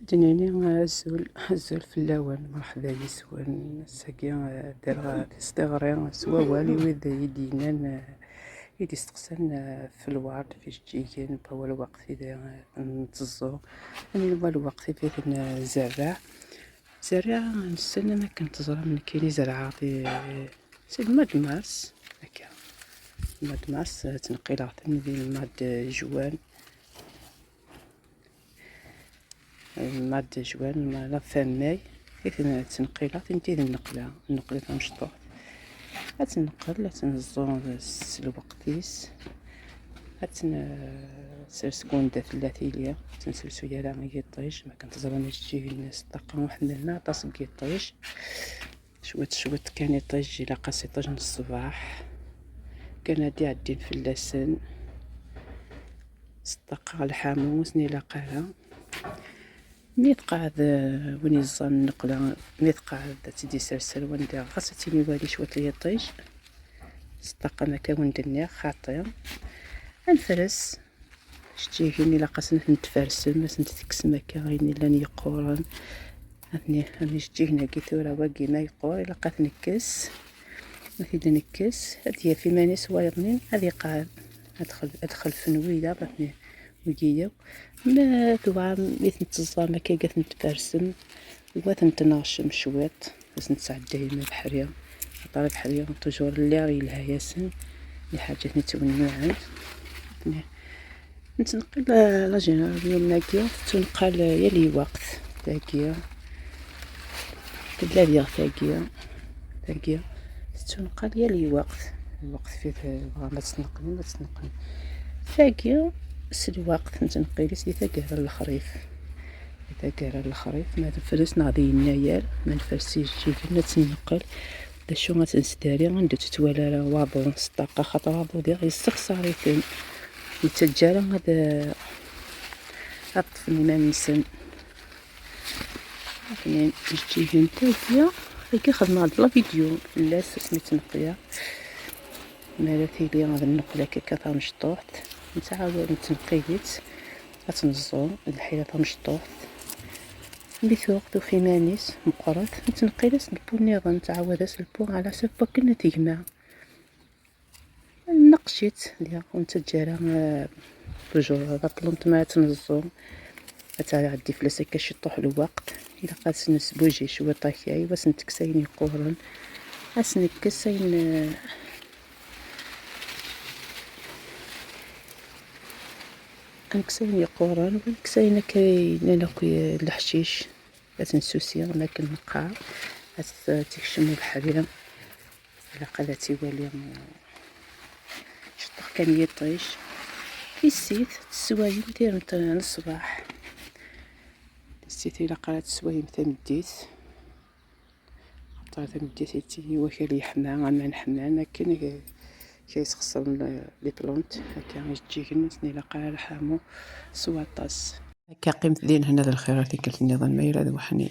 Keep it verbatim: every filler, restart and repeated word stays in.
Dinini, azul, azul fell-awen, mṛeḥba yis-wen. Ass-agi, eh, ddiɣ, eh, tiɣri s wawal i wid i d-yennan, eh, i d-isteqsan, eh, f lwerd, f ijeǧǧigen, n wa lweqt i d, eh, nteẓẓu, n wa lweqt i d, eh, nzerreɛ. Zerriɛa nessen am akken teẓram nekkini zerɛeɣ di, si le mois de mars, akka. Le mois de mars, eh, ttneqqileɣ-ten di le mois de juin. Le mois de juin, la fin mai, i ten-, ttneqqileɣ, tin tid nneqla, nneqla tamecṭuḥt. Ad tenneqqel, ad tenẓu s lweqt-is. Ad ten-, sers deg wanda tella tili, ur ten-sersu ara i yiṭij, ma kan teẓram ijeǧǧigen s ṭṭaqa ur ḥemmlen aṭas n yiṭij. Cwiṭ, cwiṭ kan iṭij, ilaq-as iṭij n ṣṣbeḥ. Kan ad d-iɛeddin fell-asen. S ṭṭaqa ɣer lḥamu, ur sen-ilaq ara. Mi tqeɛɛed, eh, win yeẓẓan nneqla, mi tqeɛɛed ad tt-id-isers ar wanda, ɣas ad tt-in-iwali cwiṭ n yiṭij. S ṭṭaqa ma akka wen-d-nniɣ, xaṭi. Ad nefres. Ijeǧǧigen ilaq-asen ad ten-tfersem, ad sen-tekksem akka ayen yellan yeqquren. Atni, am ijeǧǧigen-agi tura, wagi ma yeqqur, ilaq ad t-nekkes. Ma t-id-nekkes, ad d-yaf iman-is wayeḍnin, ad iqeɛɛed. Ad xel-, ad xelfen wiyaḍ, atni, wigi yakk. Ma tebɣam, mi ten-teẓẓam akka, ad ten-tfersem, u ad ten-tneɣcem cwiṭ. Ad sen-tesɛeddayem abeḥri, xaṭer abeḥri toujours l'air yelha-yasen, lḥaǧat-nni ttwenniɛen. Nettneqqil, eh, la génération-agi tettunqal, eh, yal lweqt. Tagi tella diɣ tagi, tagi tettunqal yal lweqt. Lweqt fi tebɣam ad tneqqlem, ad tneqqlem. Tagi s lweqt nettneqqil-itt di taggara n lexrif. Di taggara n lexrif, ma nefres neɣ di yennayer, ma nefres ijeǧǧigen, ad tt-nneqqel. D acu ad tt-nesdari, anda ur tt-twala ara waḍu s ṭṭaqa, xaṭer aḍu diɣ yessexṣar-iten. Ur yettaǧǧa ara ad, ad ṭṭfen iman-nsen. Akken ijeǧǧigen tagi, tagi xedmeɣ-d la vidéo fell-as asmi ttneqliɣ. Mi ara tili ad nneqqel akka tamecṭuḥt, nettɛawad nettneqqil-itt, ad tt-neẓẓu d lḥila tamecṭuḥt. Mi tuɣ tufa iman-is meqqret, nettneqqil-as lpu nniḍen, nettɛawad-as lpu ɛla saf wakken ad tegma. Nneqc-itt diɣ, ur nettaǧǧa ara, eh, toujours la plante ma ad tt-neẓẓu, ad tɛeddi fell-as akka ciṭuḥ lweqt. Ilaq ad s-nesbuji cwiṭ akay, u ad s-nekkes ayen yeqquren, ad s-nekkes ayen, eh, ad nekkes ayen yeqquren, u ad nekkes ayen akka yellan akk d leḥcic. Ad tensusi am akken neqqar, ad t-, tekcem ubeḥri. Ilaq ad tt-iwali, eh, ciṭuḥ kan yiṭij. Tissit tesswayem tirmt n ṣṣbeḥ. Tissit ilaq ara tesswayem tameddit. Xaṭer tameddit yettili wakal yeḥma, aman ḥman, akken k-, kra yesxeṣren le-, les plantes, akka ijeǧǧigen ur sen-ilaq ara lḥamu s waṭas. Akka qqimet di lehna d lxir, tikkelt nniḍen ma yella d weḥnin.